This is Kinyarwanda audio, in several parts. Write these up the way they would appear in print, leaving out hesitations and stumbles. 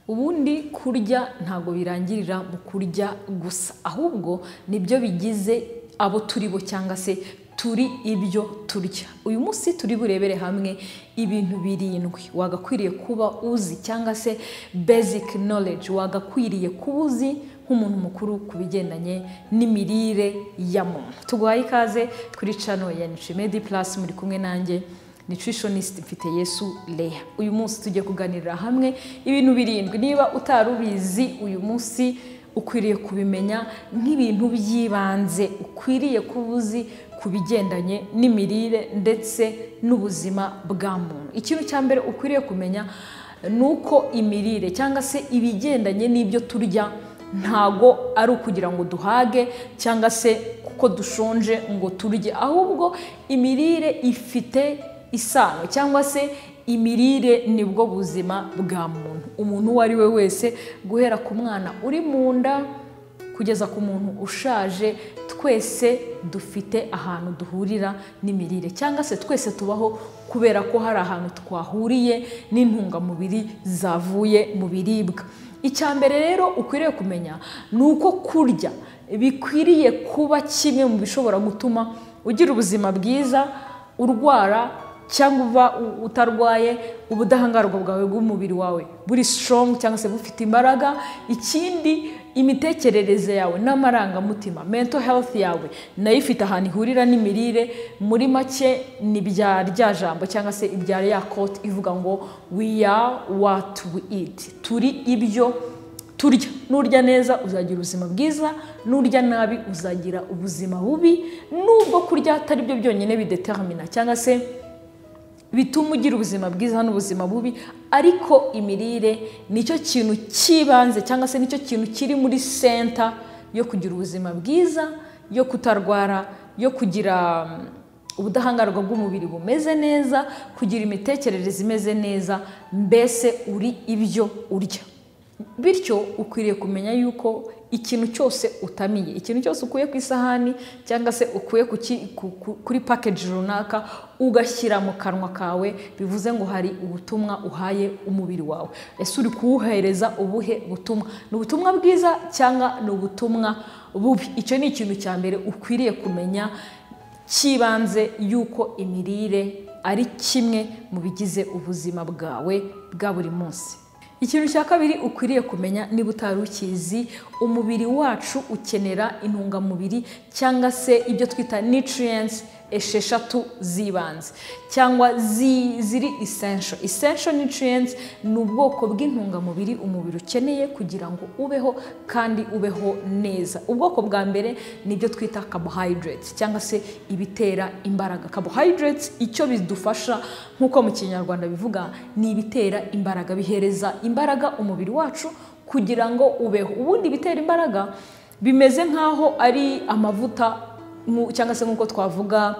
Ubundi kurya ntabwo birangirira mu kurya gusa, ahubwo nibyo bigize abo turi bo cyangwa se turi ibyo turya. Uyu munsi turi burebere hamwe ibintu birindwi wagakwiriye kuba uzi cyangwa se basic knowledge wagakwiriye kuba uzi nk'umuntu mukuru ku bigendanye n'imirire ya muntu. Tuguhaye ikaze kuri channel ya Nutrimedi Plus, muri kumwe nanjye nutritionist Mfiteyesu Leah. Uyu munsi tugiye kuganirira hamwe ibintu birindwi. Niba utarubizi uyu munsi ukwiriye kubimenya nk'ibintu by'ibanze ukwiriye kuba uzi ku bigendanye n'imirire ndetse n'ubuzima bwa muntu. Ikintu cya mbere ukwiriye kumenya ni uko imirire cyangwa se ibigendanye n'ibyo turya ntago ari ukugira ngo duhage cyangwa se kuko dushonje ngo turye, ahubwo imirire ifite isano cyangwa se imirire nibwo buzima bwa muntu. Umuntu uwo ari we wese, guhera ku mwana uri mu nda kugeza ku muntu ushaje, twese dufite ahantu duhurira n'imirire cyangwa se twese tubaho kubera ko hari ahantu twahuriye n'intungamubiri zavuye mu biribwa. Icya mbere rero ukwiriye kumenya ni uko kurya bikwiriye kuba kimwe mu bishobora gutuma ugira ubuzima bwiza, urwara cyangwa uba utarwaye, ubudahangarwa bwawe bw'umubiri wawe buri strong cyangwa se bufite imbaraga. Ikindi, imitekerereze yawe n'amarangamutima, mental health yawe nayo ifite ahantu ihurira n'imirire. Muri make ni bya rya jambo cyangwa se ibya ya quote ivuga ngo "We are what we eat", turi ibyo turya. Nurya neza uzagira ubuzima bwiza, nurya nabi uzagira ubuzima bubi. Nubwo kurya atari byo byonyine bidetermina cyangwa se bituma ugira ubuzima bwiza n'ubuzima bubi, ariko imirire nicyo kintu cy'ibanze cyangwa se nicyo kintu kiri muri center yo kugira ubuzima bwiza, yo kutarwara, yo kugira ubudahangarwa bw'umubiri bumeze neza, kugira imitekerereze imeze neza. Mbese uri ibyo urya. Bityo ukwiriye kumenya yuko ikintu cyose utamiye, ikintu cyose ukuye ku isahani cyangwa se ukuye kuri package runaka ugashyira mu kanwa kawe, bivuze ngo hari ubutumwa uhaye umubiri wawe. Ese uri kuwuhereza ubuhe butumwa? Ni ubutumwa bwiza cyangwa ni ubutumwa bubi? Icyo ni ikintu cya mbere ukwiriye kumenya cy'ibanze, yuko imirire ari kimwe mu bigize ubuzima bwawe bwa buri munsi. Ikintu cya kabiri ukwiriye kumenya niba utari ukizi, umubiri wacu ukenera intungamubiri cyangwa se ibyo twita nutrients 6 z'ibanze cyangwa ziri essential. Essential nutrients ni ubwoko bw'intungamubiri umubiri ukeneye kugira ngo ubeho kandi ubeho neza. Ubwoko bwa mbere ni ibyo twita carbohydrates cyangwa se ibitera imbaraga. Carbohydrates icyo bidufasha, nk'uko mu Kinyarwanda bivuga, ni ibitera imbaraga, bihereza imbaraga umubiri wacu kugira ngo ubeho. Ubundi ibitera imbaraga bimeze nk'aho ari amavuta cyangwa se nk'uko twavuga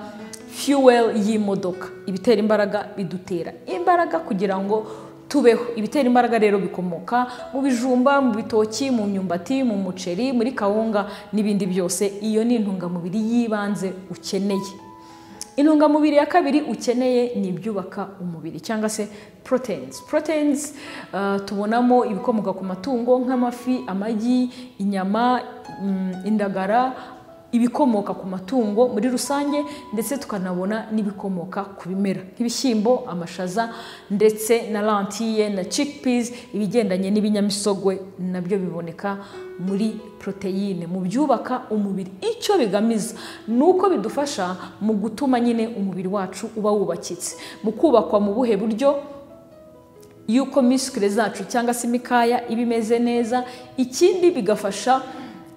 fuel y'imodoka. Ibitera imbaraga bidutera imbaraga kugira ngo tubeho. Ibitera imbaraga rero bikomoka mu bijumba, mu bitoki, mu myumbati, mu muceri, muri kawunga n'ibindi byose. Iyo ni intungamubiri y'ibanze ukeneye. Intungamubiri ya kabiri ukeneye ni ibyubaka umubiri cyangwa se proteins. Proteins tubonamo ibikomoka ku matungo nk'amafi, amagi, inyama, indagara, ibikomoka ku matungo muri rusange, ndetse tukanabona n'ibikomoka ku bimera nk'ibishyimbo, amashaza ndetse na lentille na chickpeas. Ibigendanye n'ibinyamisogwe nabyo biboneka muri poroteyine, mu byubaka umubiri. Icyo bigamiza ni uko bidufasha mu gutuma nyine umubiri wacu uba wubakitse. Mu kubakwa mu buhe buryo? Yuko muscles zacu cyangwa se imikaya iba imeze neza. Ikindi, bigafasha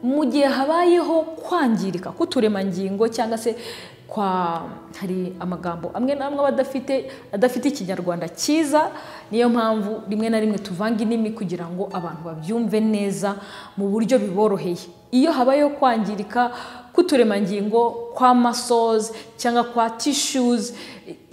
mu gihe habayeho kwangirika k'uturemangingo cyangwa se kwa hari amagambo amwe n'amwe aba adafite Ikinyarwanda cyiza, niyo mpamvu rimwe na rimwe tuvanga indimi kugira ngo abantu babyumve neza mu buryo biboroheye. Iyo habayeho kwangirika k'uturemangingo, kwa muscles cyangwa kwa tissues,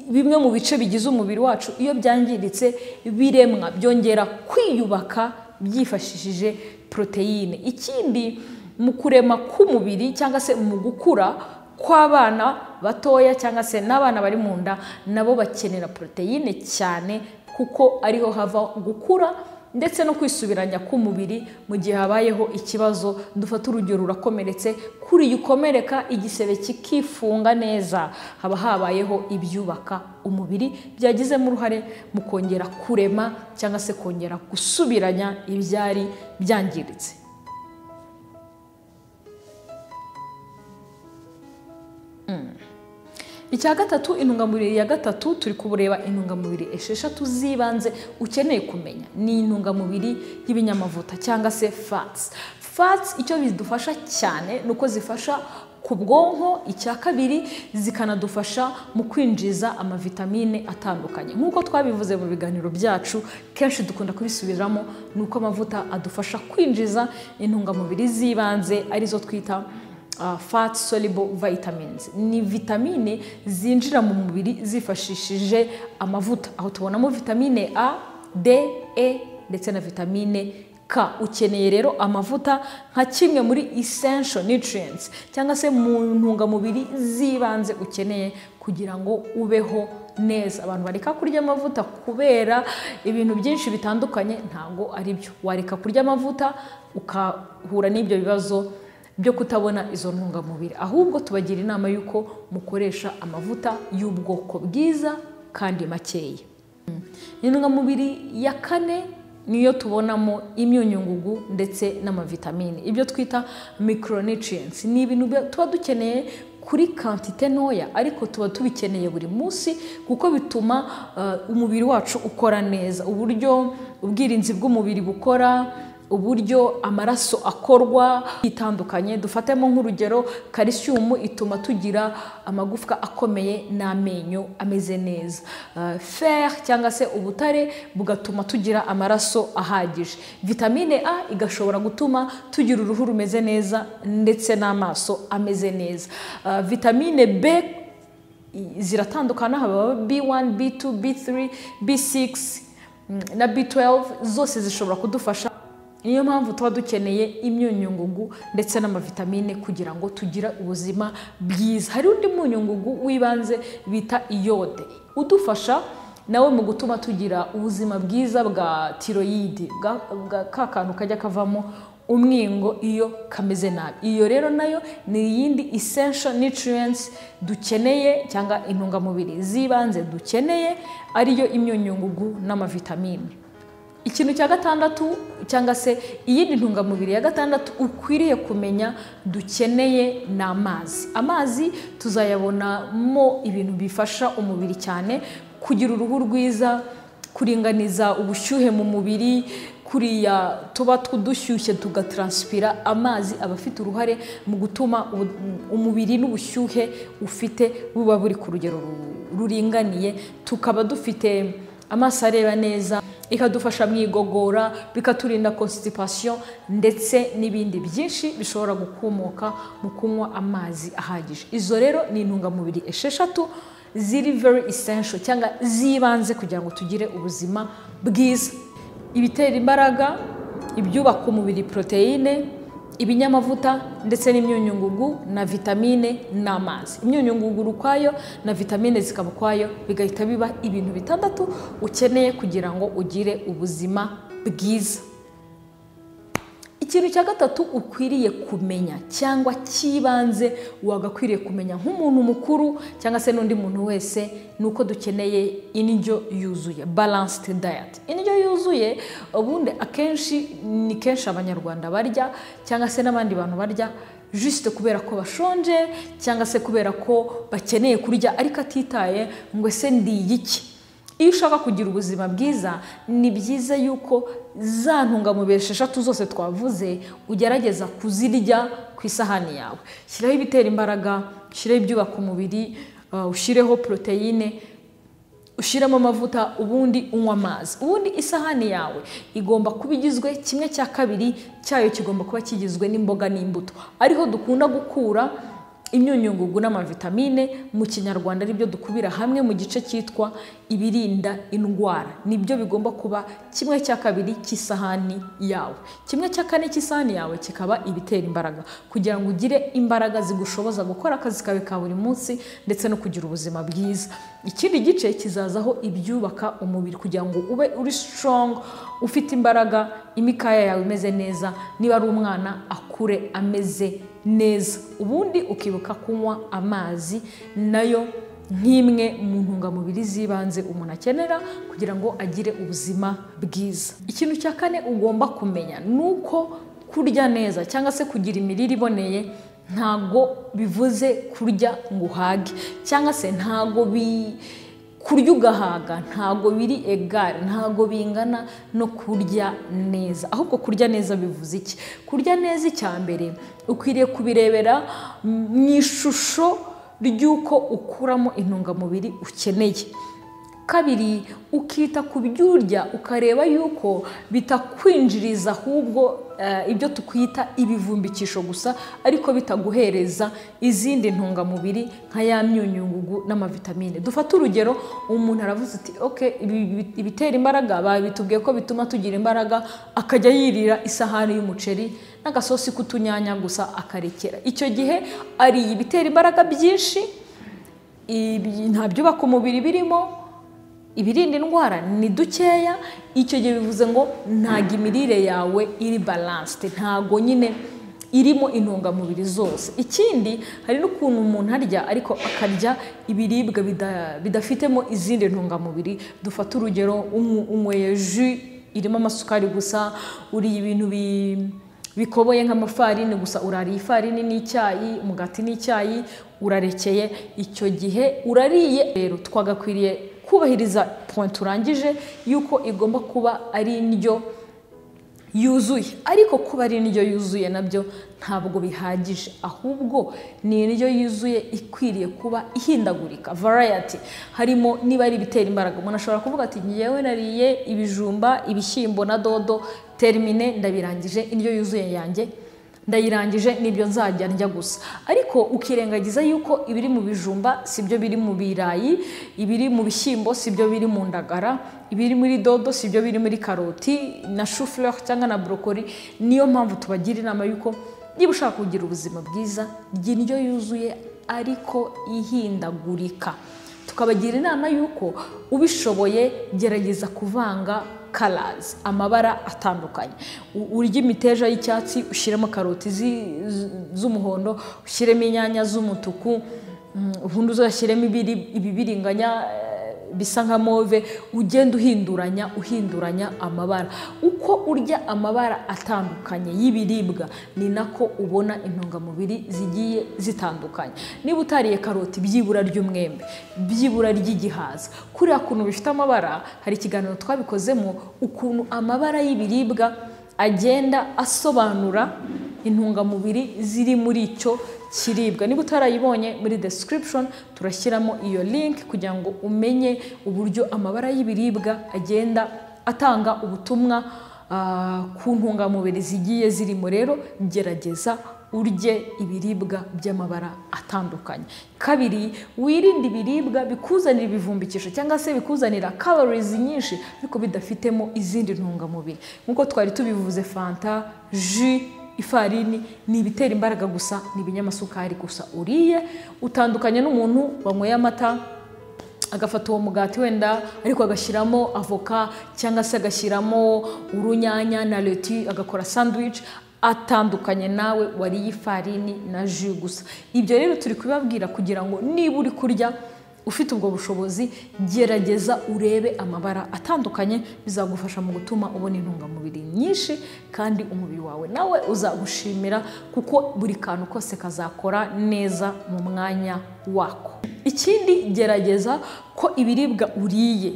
bimwe mu bice bigize umubiri wacu, iyo byangiritse biremwa, byongera kwiyubaka byifashishije poroteyine. Ikindi, mu kurema k'umubiri cyangwa se mu gukura kw'abana batoya cyangwa se n'abana bari mu nda, nabo bakenera poroteyine cyane kuko ariho hava gukura. ndetse no kwisubiranya k'umubiri mu gihe habayeho ikibazo. Dufata urugero, urakomeretse, kuri ukomereka igisebe kikifunga neza, haba habayeho ibyubaka umubiri byagizemo uruhare mu kongera kurema cyangwa se kongera gusubiranya ibyari byangiritse. Icya gatatu, intungamubiri ya gatatu, turi kubureba intungamubiri 6 z'ibanze ukeneye kumenya, ni intungamubiri y'ibinyamavuta cyangwa se fats. Fats icyo bidufasha cyane nuko zifasha ku bwonko, icya kabiri zikanadufasha mu kwinjiza amavitamine atandukanye. Nk'uko twabivuze mu biganiro byacu kenshi dukunda kubisubiramo, nuko amavuta adufasha kwinjiza intungamubiri z'ibanze arizo twita fat soluble vitamins. Ni vitamine zinjira mu mubiri zifashishije amavuta, aho tubonamo vitamine A, D, E ndetse na vitamine K. Ukeneye rero amavuta nka kimwe muri essential nutrients cyangwa se mu ntungamubiri z'ibanze ukeneye kugira ngo ubeho neza. Abantu bareka kurya amavuta kubera ibintu byinshi bitandukanye, ntago ari byo. Wareka kurya amavuta ukahura n'ibyo bibazo byo kutabona izo ntungamubiri. Ahubwo tubagira inama yuko mukoresha amavuta y'ubwoko bwiza kandi makeya. Intungamubiri ya kane niyo tubonamo imyunyungugu ndetse n'amavitamine, ibyo twita micronutrients. Ni ibintu tuba dukeneye kuri kantite ntoya, ariko tuba tubikeneye buri munsi kuko bituma umubiri wacu ukora neza, uburyo ubwirinzi bw'umubiri bukora, uburyo amaraso akorwa itandukanye. Dufatemo nk'urugero calcium ituma tugira amagufwa akomeye n'amenyo ameze neza, fer cyangwa se ubutare bugatuma tugira amaraso ahagije, vitamine A igashobora gutuma tugira uruhu rumeze neza ndetse n'amaso ameze neza, vitamine B ziratandukana, haba B1, B2, B3, B6 na B12, zose zishobora kudufasha. Niyo mpamvu tuba dukeneye imyunyungugu ndetse n'amavitamine kugira ngo tugire ubuzima bwiza. Hari undi munyungugu w'ibanze bita iyode, udufasha nawe mu gutuma tugira ubuzima bwiza bwa tiroyidi, bwa ka kantu kajya kavamo umwingo iyo kameze nabi. Iyo rero nayo ni iyindi essential nutrients dukeneye cyangwa intungamubiri z'ibanze dukeneye, ariyo imyunyungugu n'amavitamine. Ikintu cya gatandatu cyangwa se iyindi ntungamubiri ya gatandatu ukwiriye kumenya dukeneye ni amazi. Amazi tuzayabonamo ibintu bifasha umubiri cyane kugira uruhu rwiza, kuringaniza ubushyuhe mu mubiri, kuriya tuba tudushyushye tugatranspira. Amazi aba afite uruhare mu gutuma umubiri n'ubushyuhe ufite buba buri ku rugero ruringaniye, tukaba dufite amaso areba neza, ikadufasha mu igogora, bikaturinda constipation ndetse n'ibindi byinshi bishobora gukomoka mu kunywa amazi ahagije. Izo rero ni intungamubiri 6 ziri very essential cyangwa zibanze kugira ngo tugire ubuzima bwiza: ibitera imbaraga, ibyubaka umubiri, proteine, ibinyamavuta ndetse n'imyunyungugu na vitamine n'amazi. Imyunyungugu ukwayo na vitamine zikaba ukwayo, bigahita biba ibintu 6 ukeneye kugira ngo ugire ubuzima bwiza. Ikintu cya gatatu ukwiriye kumenya cyangwa cyibanze wagakwiriye kumenya nk'umuntu mukuru cyangwa se n'undi muntu wese, nuko dukeneye indyo yuzuye, balanced diet. Indyo yuzuye ubundi akenshi ni kenshi abanyarwanda barya cyangwa se n'abandi bantu barya juste kubera ko bashonje cyangwa se kubera ko bakeneye kurya, ariko atitaye ngo ese ndiye iki. Iyo ushaka kugira ubuzima bwiza ni byiza yuko za ntungamubiri 6 zose twavuze ugerageza kuzirya ku isahani yawe. Shyiraho ibitera imbaraga, ushyiraho ibyubaka umubiri, ushyireho proteine, ushyiramo amavuta, ubundi unywa amazi. Ubundi isahani yawe igomba kuba igizwe 1/2 cyayo kigomba kuba kigizwe n'imboga n'imbuto, ariho dukunda gukura imyunyungugu n'amavitamine, mu Kinyarwanda aribyo dukubira hamwe mu gice cyitwa ibirinda indwara. Nibyo bigomba kuba 1/2 cy'isahani yawe. 1/4 cy'isahani yawe kikaba ibitera imbaraga, kugira ngo ugire imbaraga zigushoboza gukora akazi kawe ka buri munsi ndetse no kugira ubuzima bwiza. Ikindi gice kizazaho ibyubaka umubiri, kugira ngo ube uri strong, ufite imbaraga, imikaya yawe imeze neza, niba ari umwana akure ameze neza. Ubundi ukibuka kunywa amazi, nayo nk'imwe mu ntungamubiri z'ibanze umuntu akenera kugira ngo agire ubuzima bwiza. Ikintu cya kane ugomba kumenya ni uko kurya neza cyangwa se kugira imirire iboneye ntago bivuze kurya ngo uhage, cyangwa se ntago kurya ugahaga, ntago biri egare, ntago bingana no kurya neza. Ahubwo kurya neza bivuze iki? Kurya neza, icya mbere ukwiriye kubirebera mu ishusho ry'uko ukuramo intungamubiri ukeneye. Kabiri, ukita ku byo urya, ukareba yuko bitakwinjiriza ahubwo ibyo tukwita ibivumbikisho gusa, ariko bitaguhereza izindi ntungamubiri nka ya myunyungugu n'amavitamine. Dufate urugero, umuntu aravuze ati okay, ibitera imbaraga babitubwiye ko bituma tugira imbaraga, akajya yirira isahani y'umuceri n'agasosi k'utunyanya gusa akarekera. Icyo gihe ariye ibitera imbaraga byinshi, nta byubaka umubiri birimo, ibirinda indwara ni dukeya. Icyo gihe bivuze ngo ntago imirire yawe iri balanced, ntago nyine irimo intungamubiri zose. Ikindi, hari n'ukuntu umuntu arya ariko akarya ibiribwa bidafitemo izindi ntungamubiri. Dufate urugero, unyweye jus irimo amasukari gusa, uriye ibintu bikoboye nk'amafarini gusa, urariye ifarini n'icyayi, umugati n'icyayi, urarekeye. Icyo gihe urariye. Rero twagakwiriye kubahiriza point turangije yuko igomba kuba ari indyo yuzuye. Ariko kuba ari indyo yuzuye nabyo ntabwo bihagije, ahubwo ni indyo yuzuye ikwiriye kuba ihindagurika, variety. Harimo niba ari ibitera imbaraga, umuntu ashobora kuvuga ati ngewe nariye ibijumba, ibishyimbo na dodo, termine, ndabirangije, indyo yuzuye yanjye ndayirangije, nibyo nzajya ndya gusa. Ariko ukirengagiza yuko ibiri mu bijumba sibyo biri mu birayi, ibiri mu bishyimbo sibyo biri mu ndagara, ibiri muri dodo sibyo biri muri karoti na chou-fleur cyangwa na brocoli. Niyo mpamvu tubagira inama yuko niba ushaka kugira ubuzima bwiza, rya indyo yuzuye ariko ihindagurika. Tukabagira inama yuko ubishoboye gerageza kuvanga colors, amabara atandukanye. Urya imiteja y'icyatsi, ushyiremo karoti z'umuhondo, ushyiremo inyanya z'umutuku, ubundi uzashyiremo ibibiringanya bisa nka mauve, ugenda uhinduranya amabara. Uko urya amabara atandukanye y'ibiribwa ni nako ubona intungamubiri zigiye zitandukanye. Niba utariye karoti, byibura ry'umwembe, byibura ry'igihaza, kuriya kuntu bifite amabara, hari ikiganiro twabikozemo ukuntu amabara y'ibiribwa agenda asobanura intungamubiri ziri muri icyo kiribwa. Niba utarayibonye, muri description turashyiramo iyo link kugira ngo umenye uburyo amabara y'ibiribwa agenda atanga ubutumwa ku ntungamubiri zigiye zirimo. Rero gerageza urye ibiribwa by'amabara atandukanye. Kabiri, wirinde ibiribwa bikuzanira ibivumbikisho cyangwa se bikuzanira calories nyinshi ariko bidafitemo izindi ntungamubiri. Nk'uko twari tubivuze, fanta, jus, ifarini ni ibitera imbaraga gusa, ni ibinyamasukari gusa uriye. Utandukanye n'umuntu wanyweye amata agafata uwo mugati wenda ariko agashyiramo avoka cyangwa se agashyiramo urunyanya na leti agakora sandwich, atandukanye nawe wariye ifarini na jus gusa. Ibyo rero turi kubibabwira kugira ngo niba uri kurya ufite ubwo bushobozi, gerageza urebe amabara atandukanye, bizagufasha mu gutuma ubona intungamubiri nyinshi kandi umubiri wawe nawe uzagushimira, kuko buri kantu kose kazakora neza mu mwanya wako. Ikindi, gerageza ko ibiribwa uriye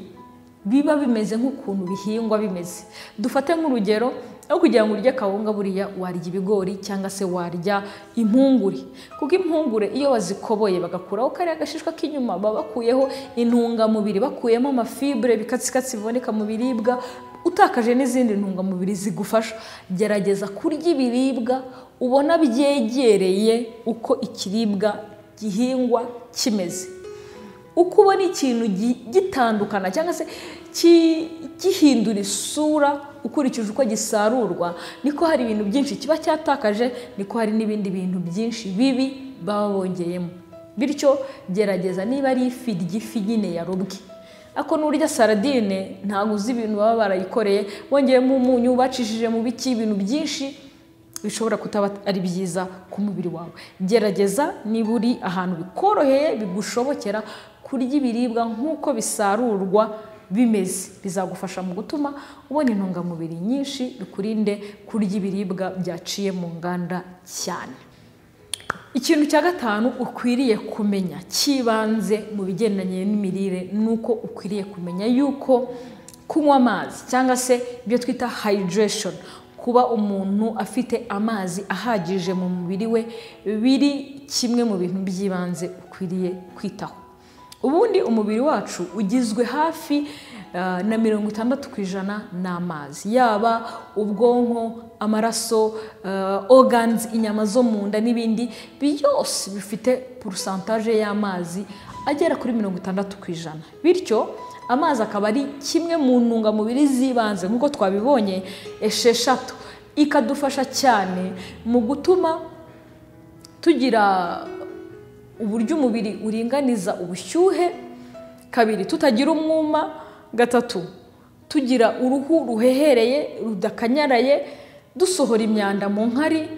biba bimeze nk'ukuntu bihingwa bimeze. Dufate nk'urugero, aho kugira ngo urye kawunga buriya warya ibigori cyangwa se warya impungure, kuko impungure iyo bazikoboye bagakuraho kariya gashishwa k'inyuma, baba bakuyeho intungamubiri, bakuyemo amafibre, bikatsikatsi biboneka mu biribwa, utakaje n'izindi ntungamubiri zigufasha. Gerageza kurya ibiribwa ubona byegereye uko ikiribwa gihingwa kimeze. Uko ubona ikintu gitandukana cyangwa se gihindura isura ukurikije uko gisarurwa, niko hari ibintu byinshi kiba cyatakaje, niko hari n'ibindi bintu byinshi bibi baba bongeyemo. Bityo gerageza niba ari ifi, rya ifi nyine yarobwe. Ako nurya saradine ntabwo uzi ibintu baba barayikoreye, bongeyemo umunyu, bacishije mu biki, ibintu byinshi bishobora kutaba ari byiza ku mubiri wawe. Gerageza niba uri ahantu bikoroheye bigushobokera kurya ibiribwa nk'uko bisarurwa bimeze, bizagufasha mu gutuma ubona intungamubiri nyinshi, bikurinde kurya ibiribwa byaciye mu nganda cyane. Ikintu cya gatanu ukwiriye kumenya cyibanze mu bigendanye n'imirire ni uko ukwiriye kumenya yuko kunywa amazi cyangwa se ibyo twita hydration, kuba umuntu afite amazi ahagije mu mubiri we, biri kimwe mu bintu by'ibanze ukwiriye kwitaho. Ubundi umubiri wacu ugizwe hafi na 60% n'amazi, yaba ubwonko, amaraso, organs, inyama zo mu nda n'ibindi byose bifite pourcentage y'amazi agera kuri 60%. Bityo amazi akaba ari kimwe mu ntungamubiri z'ibanze nk'uko twabibonye 6, ikadufasha cyane mu gutuma tugira uburyo umubiri uringaniza ubushyuhe, kabiri tutagira umwuma, gatatu tugira uruhu ruhehereye rudakanyaraye, dusohora imyanda mu nkari,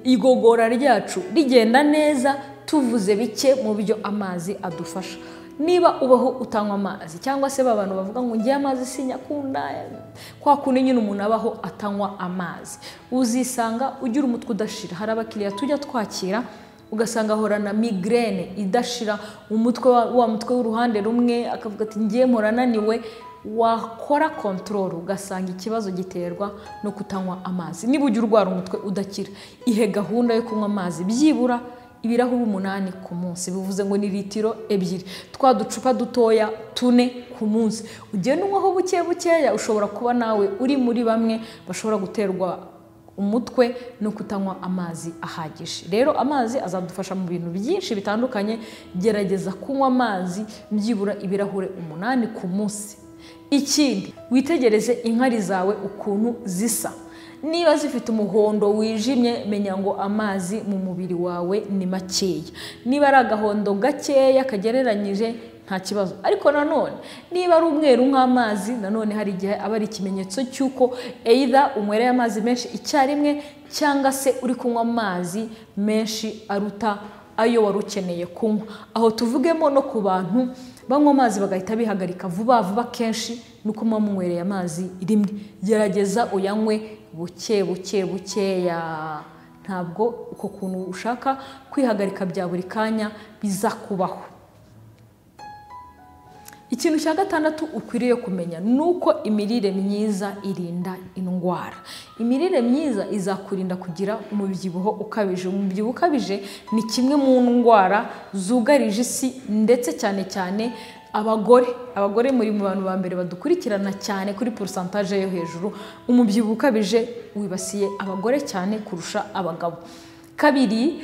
igogora ryacu rigenda neza. Tuvuze bike mu byo amazi adufasha. Niba ubaho utanywa amazi, cyangwa se abantu bavuga ngo ngiye amazi sinyakunda, kwa kundi nyine umuntu abaho atanywa amazi, uzisanga ugira umutwe udashira. Hari abakiriya tujya twakira ugasanga ahorana migraine idashira, umutwe wa mutwe w'uruhande rumwe, akavuga ati ngiye morananiwe. Wakora control ugasanga ikibazo giterwa no kutanywa amazi. Niba ujya urwara umutwe udakira, ihe gahunda yo kunywa amazi byibura ibirahuri 8 ku munsi, bivuze ngo ni litiro 2, twa ducupa dutoya 4 ku munsi. Ugenda unywaho buke bukeya, ushobora kuba nawe uri muri bamwe bashobora guterwa umutwe no kutanywa amazi ahagije. Rero amazi azadufasha mu bintu byinshi bitandukanye. Gerageza kunywa amazi byibura ibirahure 8 ku munsi. Ikindi, witegereze inkari zawe ukuntu zisa. Niba zifite umuhondo wijimye, menya ngo amazi mu mubiri wawe ni makeya. Niba ari agahondo gakeya kagereranyije nta kibazo, ariko nanone niba ari umweru nk'amazi, nanone hari igihe aba ari ikimenyetso cy'uko either unywereye amazi menshi icyarimwe, cyangwa se uri kunywa amazi menshi aruta ayo wari ukeneye kunywa. Aho tuvugemo no ku bantu banywa amazi bagahita bihagarika vuba vuba kenshi, nuko muba munywereye amazi rimwe. Gerageza uyanywe buke buke bukeya, ntabwo uko kuntu ushaka kwihagarika bya buri kanya bizakubaho. Ikintu cya gatandatu ukwiriye kumenya nuko imirire myiza irinda indwara. Imirire myiza izakurinda kugira umubyibuho ukabije. Umubyibuho ukabije ni kimwe mu ndwara zugarije isi, ndetse cyane cyane abagore. Abagore muri mu bantu ba mbere badukurikirana cyane kuri pourcentage yo hejuru. Umubyibuho ukabije wibasiye abagore cyane kurusha abagabo. Kabiri,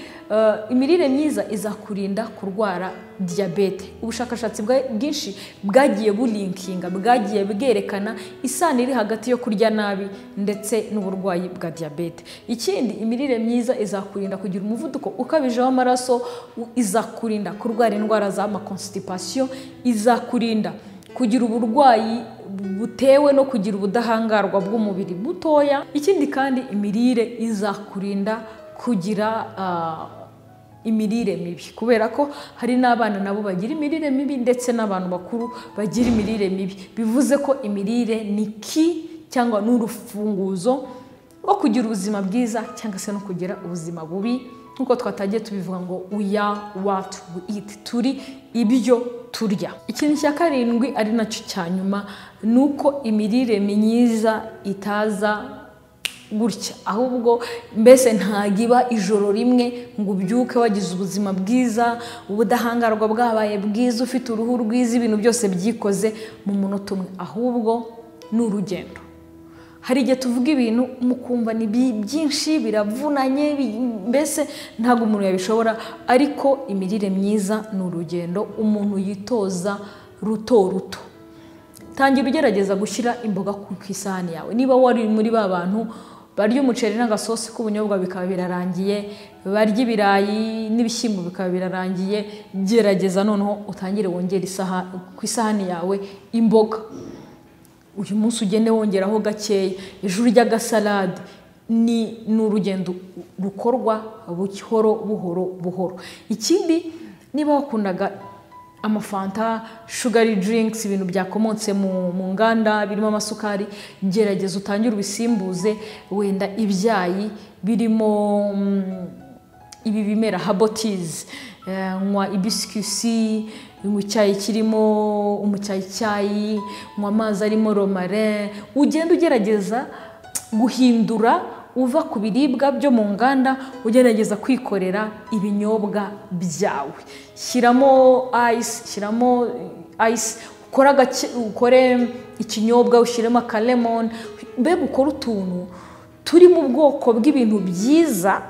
imirire myiza izakurinda kurwara diyabete. Ubushakashatsi bwinshi bwagiye bulinkinga, bwagiye bwerekana isano iri hagati yo kurya nabi ndetse n'uburwayi bwa diyabete. Ikindi, imirire myiza izakurinda kugira umuvuduko ukabije w'amaraso, izakurinda kurwara indwara za constipation, izakurinda kugira uburwayi butewe no kugira ubudahangarwa bw'umubiri butoya. Ikindi kandi, imirire izakurinda kugira imirire mibi, kubera ko hari n'abana nabo bagira imirire mibi ndetse n'abantu bakuru bagira imirire mibi. Bivuze ko imirire ni ki cyangwa n'urufunguzo rwo kugira ubuzima bwiza cyangwa se no kugira ubuzima bubi, nkuko twatagiye tubivuga ngo we are what we eat, turi ibyo turya. Ikintu cya karindwi ari nacyo cya nyuma nuko imirire myiza itaza gutya, ahubwo mbese ntagiba ijoro rimwe ngo ubyuke wagize ubuzima bwiza, ubudahangarwa bwabaye bwiza, ufite uruhu rwiza, ibintu byose byikoze mu munota umwe. Ahubwo ni urugendo. Hari igihe tuvuga ibintu mukumva ni byinshi, biravunanye, mbese ntabwo umuntu yabishobora, ariko imirire myiza ni urugendo umuntu yitoza ruto ruto. Tangira ugerageza gushyira imboga ku isahani yawe. Niba wari muri ba bantu barya umuceri n'agasosi k'ubunyobwa bikaba birarangiye, barya ibirayi n'ibishyimbo bikaba birarangiye, gerageza noneho utangire wongere ku isahani yawe imboga. Uyu munsi ugende wongeraho gakeya, ejo urya agasalade. Ni urugendo rukorwa buhoro buhoro buhoro. Ikindi, niba wakundaga amafanta, sugary drinks, ibintu byakomotse mu nganda birimo amasukari, gerageza utangire ubisimbuze wenda ibyayi birimo ibi bimera, herbal teas, nywa hibiscus, nywa icyayi kirimo umucyayicyayi, nywa amazi arimo romarin. Ugenda ugerageza guhindura uva ku biribwa byo mu nganda, ugerageza kwikorera ibinyobwa byawe. Shyiramo ice, shyiramo ice, ukore ikinyobwa ushyiremo akalemon, mbega ukore utuntu turi mu bwoko bw'ibintu byiza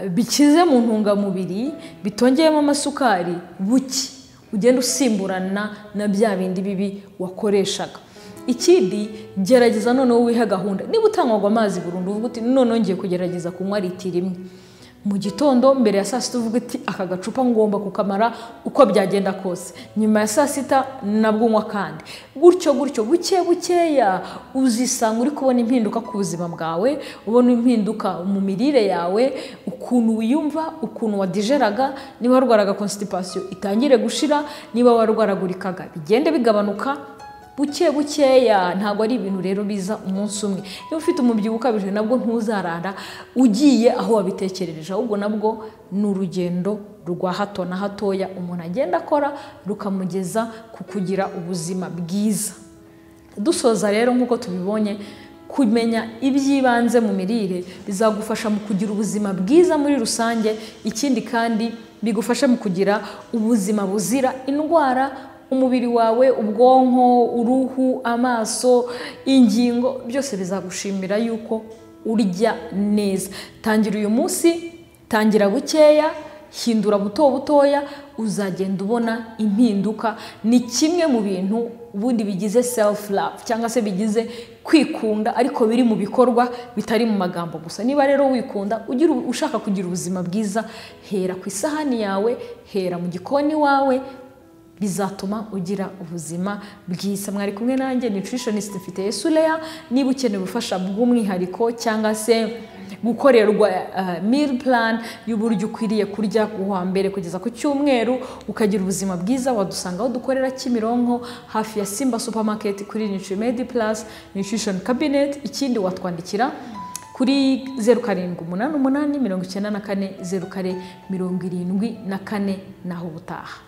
bikize mu ntungamubiri, bitongeyemo amasukari buke, ugenda usimburana na bya bindi bibi wakoreshaga. Ikindi, gerageza noneho wihe gahunda. Niba utanywaga amazi burundu, uvuga uti noneho ngiye kugerageza kunywa litiro imwe mu gitondo mbere ya saa sita, uvuga uti aka gacupa ngomba kukamara uko byagenda kose. Nyuma ya saa sita nabwo unywa kandi, gutyo gutyo, buke bukeya uzisanga uri kubona impinduka ku buzima bwawe, ubona impinduka mu mirire yawe, ukuntu wiyumva, ukuntu wadigeraga. Niba warwaraga constipation itangire gushira, niba warwaragurikaga bigende bigabanuka buke bukeya. Ntabwo ari ibintu rero biza umunsi umwe. Niba ufite umubyibuho ukabije nabwo ntuzarara ugiye aho wabitekerereje, ahubwo nabwo ni urugendo rwa hato na hatoya umuntu agenda akora rukamugeza ku kugira ubuzima bwiza. Dusoza rero, nk'uko tubibonye, kumenya iby'ibanze mu mirire bizagufasha mu kugira ubuzima bwiza muri rusange. Ikindi kandi bigufasha mu kugira ubuzima buzira indwara. Umubiri wawe, ubwonko, uruhu, amaso, ingingo, byose bizagushimira yuko urya neza. Tangira uyu munsi, tangira bukeya, hindura buto butoya, uzagenda ubona impinduka. Ni kimwe mu bintu ubundi bigize self love cyangwa se bigize kwikunda, ariko biri mu bikorwa, bitari mu magambo gusa. Niba rero wikunda, ugira ushaka kugira ubuzima bwiza, hera ku isahani yawe, hera mu gikoni wawe, bizatuma ugira ubuzima bwiza. Mwari kumwe nanjye, nutritionist Mfiteyesu Leah. Niba ukeneye ubufasha bw'umwihariko cyangwa se gukorerwa meal plan y'uburyo ukwiriye kurya kuwa mbere kugeza ku cyumweru ukagira ubuzima bwiza, wadusanga aho dukorera Kimironko, hafi ya Simba Supermarket, kuri Nutrimedi Plus Nutrition Cabinet. Ikindi, watwandikira kuri 0788 94 04 74. Naho ubutaha.